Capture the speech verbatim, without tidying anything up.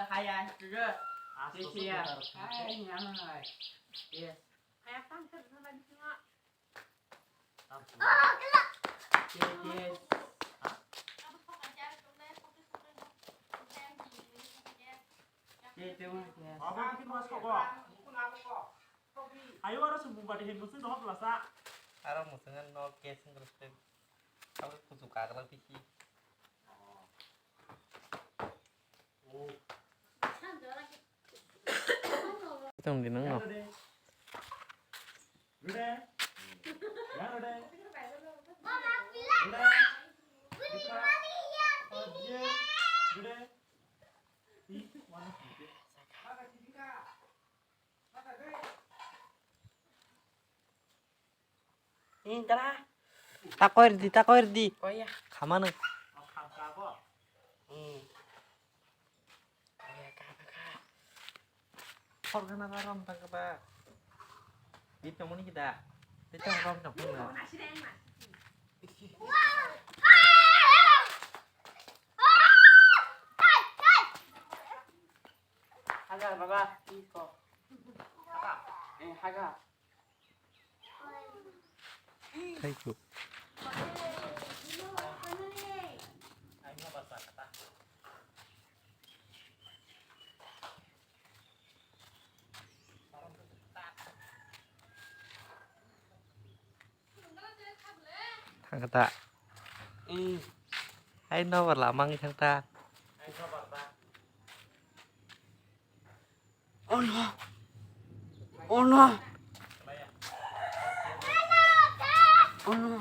Haya, sure. Sisiya. Hai, nang hai. Yes. Yes, yes. Yes, yes, yes. Ayo, aro sumung bati hai musi dohor lasa. Aro musi ngan no case ngan. Abo kuchuk kagra bisi. Tong di nang no. Ih, tara. Takoir di, takoir di. Oh, iya. Khamano. Hmm. Oh, iya, kha, kha, kha. Khor gana ba rom tang ba. Di tongmani kita. Di tong rom tong pun na. Haga, baba, iko. Haga. Eh, haga. Thank you. Thang kha ta. Hai nobar lama wngwi thang ta. Oh no. Oh no. Oh no.